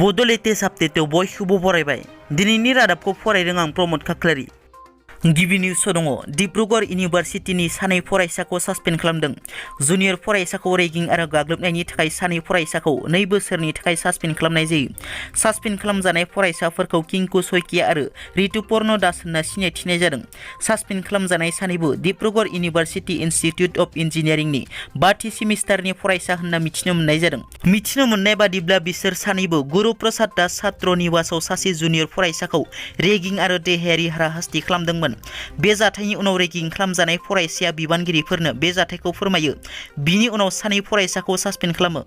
बड' लेटेस्ट आपडेटआव बयखौबो बरायबाय। दिनैनि रादाबखौ फरायदों आं प्रमद खाख्लारि। गिबि निउसआव दङ डिब्रुगड़ इउनिभारसिटिनि सानै फरायसाखौ सासपेन्ड खालामदों। जुनियर फरायसाखौ रेगिं आरो गाग्लोबनायनि थाखाय सानै फरायसाखौ 2 बोसोरनि थाखाय सासपेन्ड खालामनाय जायो। सासपेन्ड खालामजानाय फरायसाफोरखौ किंकु सयकिया आरो ऋतुपर्न दास होनना सिनायथिनाय जादों। सासपेन्ड खालामजानाय सानैबो डिब्रुगड़ इउनिभारसिटि इनस्टिट्यूट अफ इन्जिनियारिंनि 5थि सेमिस्टारनि फरायसा होनना मिथिनो मोननाय जादों। मिथिनो मोननाय बादिब्ला बिसोर सानैबो गुरु प्रसाद दास छात्र निवासआव सासे जुनियर फरायसाखौ रेगिं आरो देहायारि हाराहास्ति खालामदोंमोन। बे जाथायनि उनाव रेगिं खालामजानाय फरायसाया बिबानगिरिफोरनो बे जाथायखौ फोरमायो। बिनि उनाव सानै फरायसाखौ सासपेन्ड खालामो।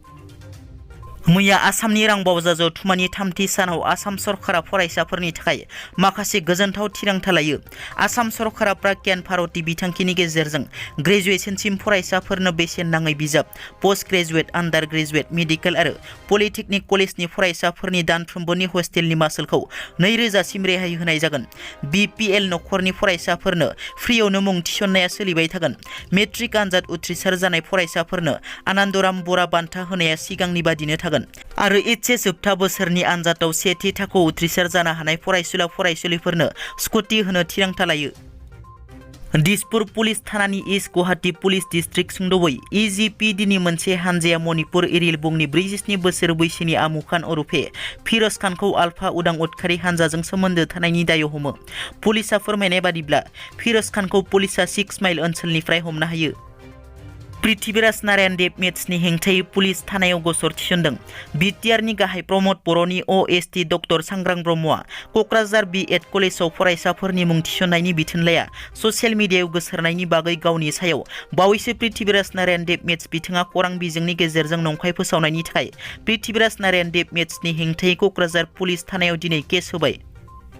मैया आसामनि रांबावजा जथुम्मानि 3थि सानाव आसाम सरकारा फरायसाफोरनि थाखाय माखासे गोजोनथाव थिरांथा लायो। आसाम सरकारा प्राज्ञान भारती बिथांखिनि गेजेरजों ग्रेजुएशनसिम फरायसाफोरनो बेसेन नाङै बिजाब, पोस्ट ग्रेजुएट, आन्डार ग्रेजुएट, मेडिकेल आरो पलिटेकनिक कलेजनि फरायसाफोरनि दानफ्रोमबोनि हस्टेलनि मासुलखौ 2000 सिम रेहाय होनाय जागोन। BPL नखरनि फरायसाफोरनो फ्रियावनो मुं थिसननाया सोलिबाय थागोन। मेट्रिक आनजाद उथ्रिसार जानाय फरायसाफोरनो आनन्दराम बरा बान्था होनाया सिगांनि बादिनो थागोन। आरो HS जोबथा बोसोरनि आनजादाव 1थि थाखोआव उथ्रिसार जानो हानाय फरायसुला फरायसुलिफोरनो स्कुटि होनो थिरांथा लायो। दिसपुर पुलिस थानानि इस्ट गुवाहाटी पुलिस डिस्ट्रिक्ट सुंद'यै EGPDनि मोनसे हानजाया मणिपुर इरिलबंनि 47 बोसोर बैसोनि आमु खान ओरफे फिरोज खानखौ आलफा उदां उदखारि हानजाजों सोमोन्दो थानायनि दायाव हमो। पुलिसआ फोरमायनाय बादिब्ला फिरोज खानखौ पुलिसआ 6 माइल ओनसोलनिफ्राय हमनो हायो। पृथ्वीराज नारायण देब मेथ्सनि हेंथायै पुलिस थानायाव गसर थिसनदों। बिटिआरनि गाहाय प्रमद बर'नि OSD डक्टर सांग्रां ब्रह्मआ क'क्राझार B.Ed कलेजाव फरायसाफोरनि मुं थिसननायनि बिथोनलाया ससियेल मिडियायाव गोसारनायनि बागै गावनि सायाव बावैसो पृथ्वीराज नारायण देब मेथ्स बिथाङा खौरां बिजोंनि गेजेरजों नंखाय फोसावनायनि थाखाय पृथ्वीराज नारायण देब मेथ्सनि हेंथायै क'क्राझार पुलिस थानायाव दिनै केस होबाय।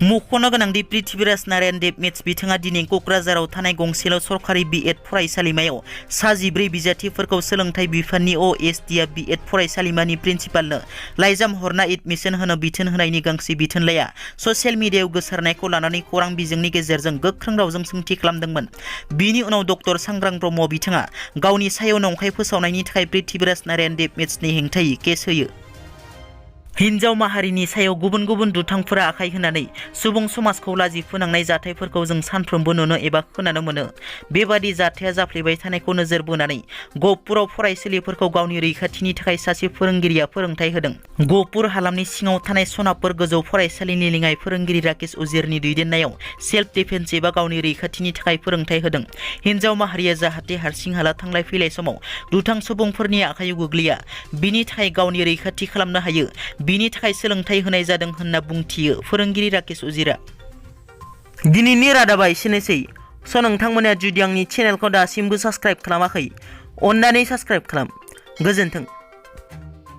मख'नो गोनांदि पृथ्वीराज नारायण देब मेथ्स बिथाङा दिनै क'क्राझाराव थानाय गंसेल' सरकारि B.Ed फरायसालिमायाव सा 14 बिजाथिफोरखौ सोलोंथाइ बिफाननि OSDआ B.Ed फरायसालिमानि प्रिन्सिपालनो लाइजाम हरना एडमिसन होनो बिथोन होनायनि गांसे बिथोनलाया ससियेल मिडियायाव गोसारनायखौ लानानै खौरां बिजोंनि गेजेरजों गोख्रों रावजों सोंथि खालामदोंमोन। बिनि उनाव डक्टर सांग्रां ब्रह्म बिथाङा गावनि सायाव नंखाय फोसावनायनि थाखाय पृथ्वीराज नारायण देब मेथ्सनि हेंथायै केस होयो। हिनजाव माहारिनि सायाव गुबुन गुबुन दुथांफोरा आखाइ होनानै सुबुं समाजखौ लाजि फोनांनाय जाथायफोरखौ जों सानफ्रोमबो नुनो एबा खोनानो मोनो। बेबादि जाथाया जाफ्लेबाय थानायखौ नोजोर बोनानै गहपुराव फरायसालिफोरखौ गावनि रैखाथिनि थाखाय सासे फोरोंगिरिया फोरोंथाय होदों। गहपुर हालामनि सिङाव थानाय सनापुर गोजौ फरायसालिनि लेङाइ फोरोंगिरि राकेश उजिरनि दैदेननायाव सेल्फ डिफेन्स एबा गावनि रैखाथिनि थाखाय फोरोंथाय होदों। हिनजाव माहारिया जाहाथे हारसिं हाला थांलाय फैलाय समाव दुथां सुबुंफोरनि आखाइयाव गोग्लैया, बिनि थाखाय गावनि रैखाथि खालामनो हायो, बिनि थाखाय सोलोंथाइ होनाय जादों होनना बुंथियो फोरोंगिरि राकेश उजिरा। दिनैनि रादाबा एसेनोसै। नोंथांमोना जुदि आंनि चेनेलखौ दासिमबो साबस्क्राइब खालामाखै, अन्नानै साबस्क्राइब खालाम। गोजोन्थों।